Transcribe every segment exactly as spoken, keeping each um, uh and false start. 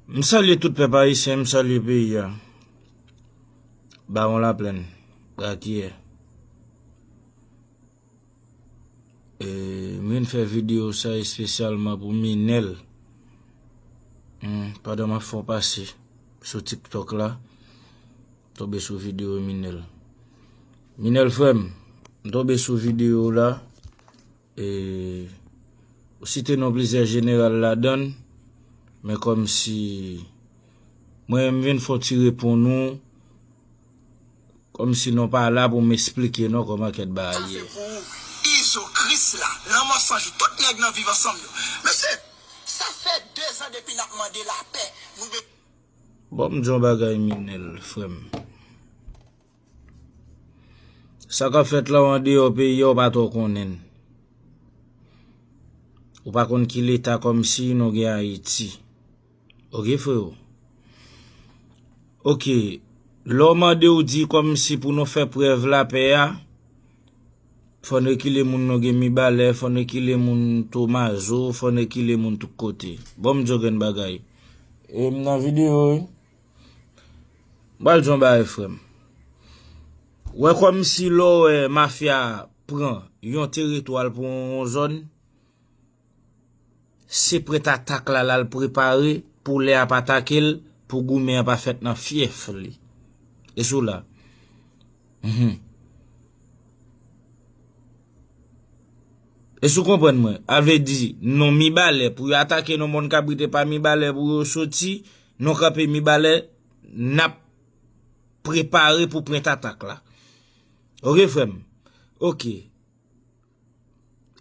M salye tout pèp ayisyen, m salye peyi a. Bawon Laplèn, Rakiyè. E, m vin fè videyo sa espesyalman pou Minèl. Hmm, pandan m ap fè yon pase sou TikTok la, tonbe sou videyo Minèl. Minèl frè m, m tonbe sou videyo w la. E, ou site non plizyè jeneral ladan l, men kòmsi mwen menm m vin fè yon ti reponn ou, kòmsi nou pa la pou m esplike non kòman kèt bagay ye. Sa se pou Izo Kris la, Lanmò San Jou, tout nèg nan Viv Ansanm yo. Mesye, sa fè de zan depi n ap mande lapè. Nou be- Bon, m di yon bagay Minèl, frè m. Sa k ap fèt la w andeyò peyi a, w pa twò konnen l. Ou pa konn ki leta kòmsi nou gen Ayiti. Oke, freo? Oke, lè w mande w di kòmsi pou nou fè prèv lapè a, fò n rekile moun nou gen Mibalè, fò n rekile moun Tomazo, fò n rekile moun tout kote. Bon, m di w grenn bagay. E m nan videyo, wi. M pral di yon bagay, frè m. Wè kòmsi lè w wè mafya pran yon teritwa l pou yon zòn, se prèt atak la l al prepare pou lè y ap atake l, pou goumen an pa fèt nan fyèf li. E sou la. Mhm. E sou konprann mwen, a vle di, non Mibalè, pou yo atake non Mòn Kabrit e pa Mibalè pou yo soti, non kanpe Mibalè, n ap prepare pou prèt atak la. Oke, frè m? Oke.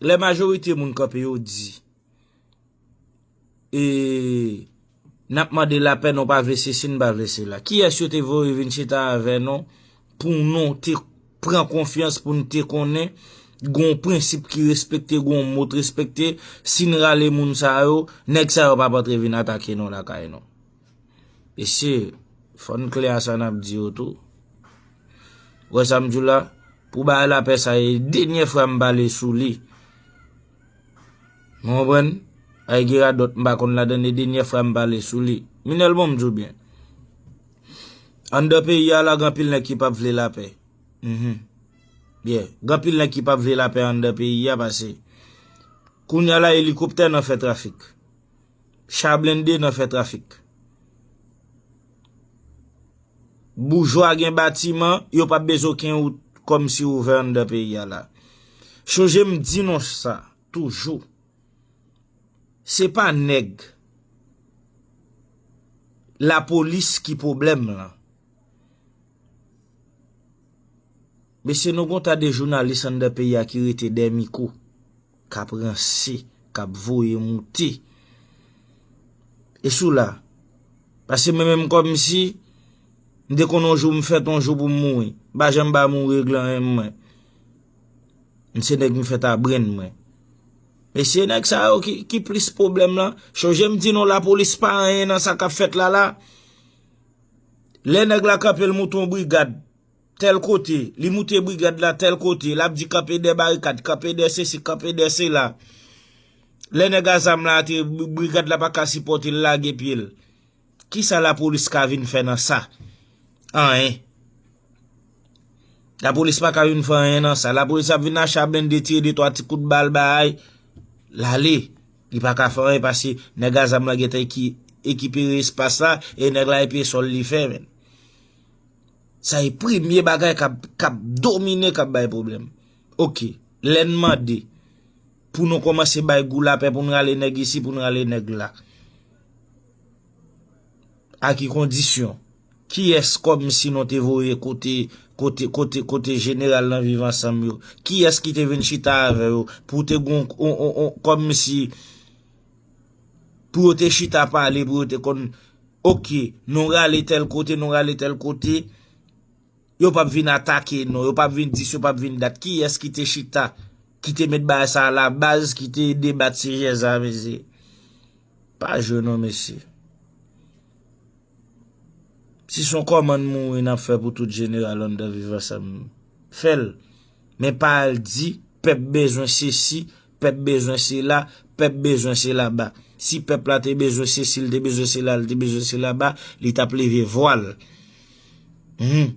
Lè majorite moun kanpe yo di, e, n ap mande lapè, nou pa vle sesi, n pa vle sela. Kiyès yo te voye vin chita avè nou pou nou te pran konfyans, pou n te konnen gon prensip ki respekte, gon mo t respekte, si n rale moun sa yo, nèg sa yo p ap antre vin atake nou lakay nou. Mesye, fò n klè a sa n ap di yo tou. Ou wè sa m di w la? Pou bay lapè sa, e denyè fwa m pale sou li. Nou konprann? Ay gen radòt m pa konn ladan, e denyè fwa m pale sou li. Minèl, bon, m di w byen. Anndan peyi a la, gen anpil nèg ki p ap vle lapè. Mhm. Byen. Gen anpil nèg ki p ap vle lapè anndan peyi a, pase kounye a la, elikoptè nan fè trafik. Cha blende nan fè trafik. Boujwa gen batiman, yo p ap bezwen okenn wout kòmsi ouvè anndan peyi a la. Chonje m di nou sa toujou. Se pa nèg lapolis ki pwoblèm lan. Mesye, nou gon ta de jounalis anndan peyi a ki rete dèyè mikwo, k ap ranse, k ap voye moute. E sou la. Pase mwen menm kòmsi, m te konn yon jou m fèt, yon jou pou m mouri. M pa janm ba mouri regle anyen mwen. M se nèg m fèt a brenn mwen. Mesye, nèg sa yo ki, ki plis pwoblèm lan. Chonje m di nou lapolis pa anyen nan sa k ap fèt la la. Lè nèg la kanpe l moute yon brigad tèl kote, li moute brigad la tèl kote, l ap di kanpe dè barikad, kanpe dè sesi, kanpe dè sela. Lè nèg a zam la antre, bri-, brigad la pa ka sipòte l, lage pye l. Kisa lapolis ka vin fè nan sa? Anyen. Lapolis pa ka vin fè anyen nan sa. Lapolis ap vin a cha blende, tire de twa ti kout bal bay, l ale. Li pa ka fè anyen pase nèg a zam la gentan eki-, ekipere espas la, e nèg la epi e sòl li fè, menn. Sa e premye bagay k ap, k ap domine, k ap bay pwoblèm. Oke, lè n mande pou nou kòmanse bay gou lapè, pou n rale nèg isi, pou n rale nèg la. A ki kondisyon? Kiyès kòmsi nou te voye kote, kote, kote, kote jeneral nan Viv Ansanm yo? Kiyès ki te vin chita avè yo pou te gon, on, on, on, kòmsi pou yo te chita pale, pou yo te konn, oke, nou rale tèl kote, nou rale tèl kote, yo p ap vin atake nou, yo p ap vin dis, yo p ap vin dat. Kiyès ki te chita, ki te met bagay sa a labaz, ki te debat sijè sa a, mesye? Pa jwe non, mesye. Si se yon kòmann mouri n ap fè pou tout jeneral anndan Viv Ansanm, fè l. Men pa al di, pèp bezwen sesi, pèp bezwen sela, pèp bezwen sela ba. Si pèp la te bezwen sesi, li te bezwen sela, li te bezwen sela ba, li t ap leve vwa l. Hmm.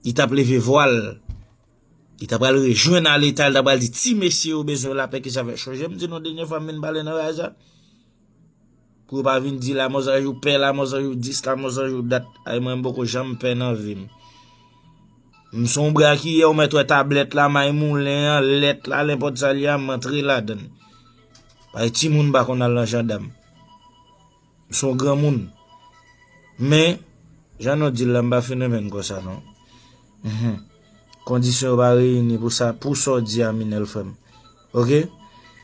Li t ap leve vwa l. Li ta pral rejwenn a leta, li ta pral di ti mesye yo bezwen lapè ki sa fè. Chonje m di nou dènye fwa m vin pale nan raj la. Pou yo pa vin di Lamòzanjou pè, Lamòzanjou dis, Lamòzanjou dat. Ay mwen m poko janm pè nan vi m. M se yon bra ki ye, ou mèt wè tablèt la, may moulen an, lèt la, nenpòt sa l ye a, m antre ladan l. Paske timoun pa konn al nan jandam. M se yon granmoun. Men, jan nou di l la, m pa fin renmen n konsa non. Mhm. Kondisyon yo pa reyini pou sa, pou sa w di a Minèl frè m. Oke?